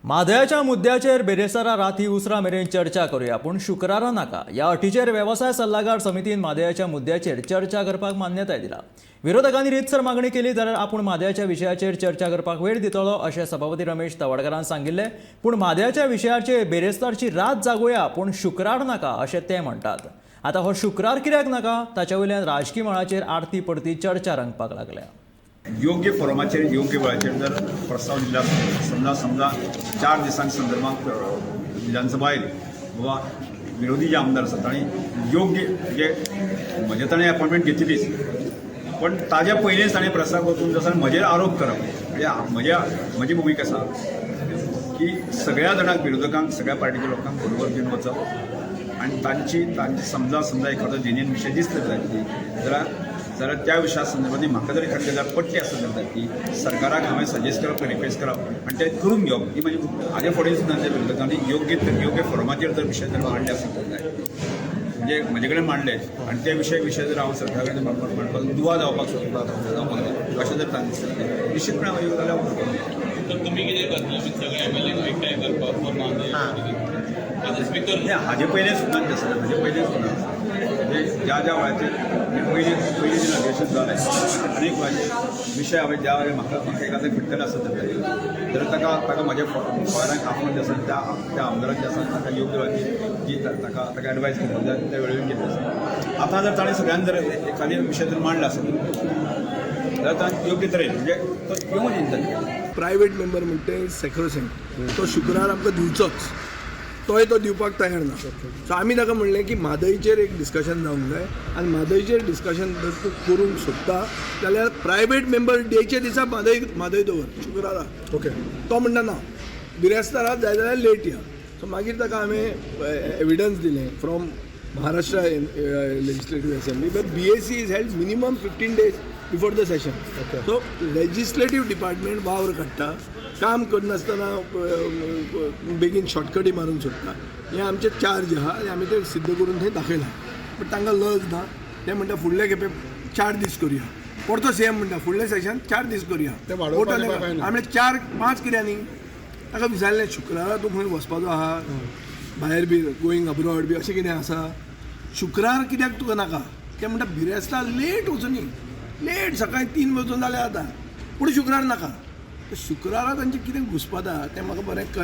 म्हादयाच्या मुद्द्याचेर बिरेस्तारा राती उसरां मेरेन चर्चा करुया, पूण शुक्रारा नाका. ह्या अटीचेर वेवसाय सल्लागार समितीन म्हादयाच्या मुद्द्याचेर चर्चा करपाक मान्यताय दिला. विरोधकांनी रितसर मागणी केली जाल्यार आपूण म्हादयाच्या विशयाचेर चर्चा करपाक वेळ दितलो, अशें सभापती रमेश तवडकारान सांगिल्लें. पूण म्हादयाच्या विशयाचेर बिरेस्तारची रात जागोवया, पूण शुक्रार नाका, अशें ते म्हणटात. आतां हो शुक्रार कित्याक नाका, ताच्या वयल्यान राजकी मळाचेर आरती परती चर्चा रंगपाक लागल्या. योग्य फोरमाचेर, योग्य वेळाचेर जर प्रस्ताव दिल्लो आसता, समजा समजा 4 दिसांक संदर्भात विधानसभा आयली वा विरोधी जे आमदार आसात, तांणी योग्य, म्हणजे म्हजे ताणें अपॉयंटमेंट घेतिल्लीच, पण ताज्या पयलींच ताणें प्रस्ताव वचून जसो म्हजेर आरोप करप, म्हणजे म्हजी भुमिका आसा की सगळ्या जाणांक, विरोधकांक, सगळ्या पार्टीच्या लोकांक बरोबर घेवन वचप आनी तांची तांची समजा समजा एखादो जेन्युइन विशय दिसलो जाल्यार जाल्यार जाल्यार त्या विशया संदर्भात म्हाका जर एखादी गजाल पटली आसत जाल्यार ती सरकाराक हांवें सजेस्ट करप, रिक्वेस्ट करप आनी तें करून घेवप ही म्हजी. हाजे फुडें सुद्दां त्या विरोधकांनी योग्य योग्य फोरमाचेर जर विशय जर मांडले आसत जाल्यार, म्हणजे म्हजे कडेन मांडले आनी ते विशय जर हांव सरकारा कडेन मांडपाक दुवा जावपाक सोदता, जावपाक जाय अशें जर तांकां दिसलें, निश्चितपणे हांव योग्य जाल्यार हांव तर तुम्ही कितें करतले? मीन सगळे एमएलए एकठांय करपाक फॉर एज अ स्पिकर? नाही, हाजे पयलें सुद्दां आसा, हाजे पयलें सुद्दां आसा. म्हणजे ज्या ज्या वेळाचेर, म्हणजे पयलीं पयलीं जें अधिवेशन जालें, अनेक वेळाचे विशय हांवें ज्या वेळार म्हाका एखादें फिरतलें आसत जाल्यार ताका ताका म्हज्या फॉयरांक आपोवन जे आसा, त्या त्या आमदाराक जे आसा, ताका योग्य वेळाची जी ताका एडवायस करपाक जाय, त्या वेळेर घेतली आसा. आतां जर ताणें सगळ्यान जर एखादें विशय जर मांडला आसत जाल्यार ताणें योग्य तरेन, म्हणजे तो येवन येयला. प्रायवेट मेंबर म्हणटा तें सेक्रोसेंट, तो शुक्रार आमकां दिवचोच, तोय तो दिवपाक तयार ना. सो आमी ताका म्हणलें की म्हादयचेर एक डिस्कशन जावंक जाय आनी म्हादयचेर डिस्कशन जर तूं करूंक सोदता जाल्यार प्रायवेट मेंबर डेचे दिसा म्हादय दवर शुक्रारा. तो म्हणटा, ना, बिरेस्तारा जाय जाल्यार लेट या. सो मागीर ताका हांवें एविडन्स दिलें from Maharashtra Legislative Assembly, but BAC is held minimum 15 days before the session. So legislative department वावर काडटा, काम करनासतना बेगीन शॉर्टकटी मारून सोडटा. हें आमचें चार्ज आहा आनी आमी तें सिद्ध करून थंय दाखयलां. बट तांकां लज ना. ते म्हणटा, फुडले खेपे 4 दीस करुया. परतो सेम म्हणटा, फुडले सेशन 4 दीस करुया. ते वाडोवपाचे काय ना? आमी चार पांच कित्याक न्ही? ताका विचारलें, शुक्रारा तूं खंय वचपाचो आहा भायर बी, गोईंग अब्रॉड बी अशें कितें आसा? शुक्रार कित्याक तुका नाका? ते म्हणटा, बिरेस्तार लेट वचुनी, लेट सकाळी 3 वचून जाल्यार जाता, पूण शुक्रार नाका. तर शुक्रारा तांचें कितें घुसपता तें म्हाका बरें कळना.